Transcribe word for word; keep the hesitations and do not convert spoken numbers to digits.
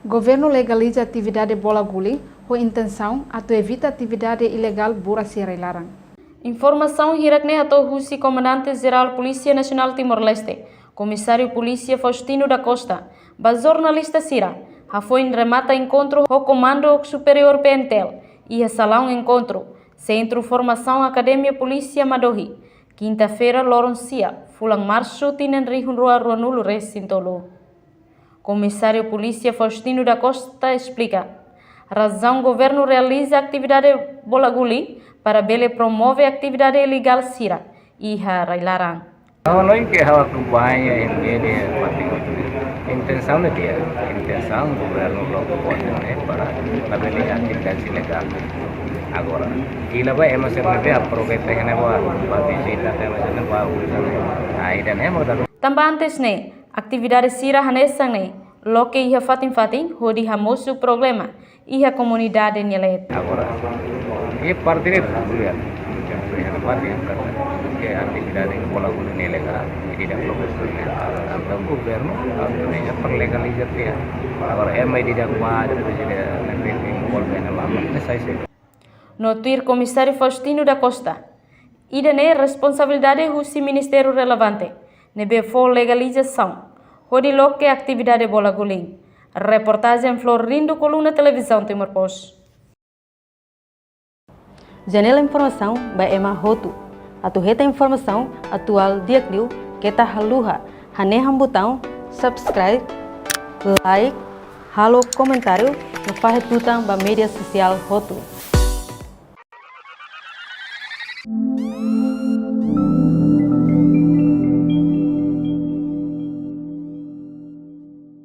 Governu legaliza atividade bola guling ho intensaun atu evita atividade ilegál buras iha rai-laran. Informasaun hirak-ne'e hato'o husi Komandante Jerál Polísia Nasionál Timor-Leste, Komisáriu Polísia Faustino da Costa, ba jornalista sira, hafoin remata enkontru ho Komandu Superiór P N T L, iha salaun enkontru, Sentru Formasaun Akademia Polísia Madohi, kinta-feira loron sia, fulan Marsu, tinan rihun rua ruanulu resin tolu. Komisáriu Polísia Faustino da Costa esplika, razaun governu realiza atividade bola guling para bele promove atividade ilegál sira iha rai-laran. Ha'u hanoin ke ha'u akompaña M N F, intensaun ne'e di'ak, intensaun governu loke boot ne'e para labele atividade ilegál. Agora, fila ba ema sira ne'ebé aproveita iha ne'ebá, ba vizita, ema sira ne'ebá uza ne'e. Ah, ida-ne'e mak dala. Tanba antes ne'e, atividade sira hanesan ne'e loke iha fatin-fatin hodi hamosu problema iha komunidade nia leet. Agora, iha parte ne'e, ya, iha parte ne'e, ke atividade bola guling ne'e ilegál, medida protesaun ne'e. Entaun governu autoriza para legaliza tiha. Agora, ema ida-idak ba, depois ida, ne'ebé envolve ne'e lama, ne'e sai sei. No tuir Komisáriu Faustino da Costa, ida-ne'e responsabilidade husi ministériu relevante ne'ebé fó legalizasaun hodi loke atividade bola guling. Reportajen Florindo Coluna, Televizaun Timor Post. Janela informasaun ba ema hotu. Atu hetan informasaun atuál di'ak liu, keta haluha hanehan butaun subscribe, like, halo komentáriu no fahe tutan ba média sosiál hotu.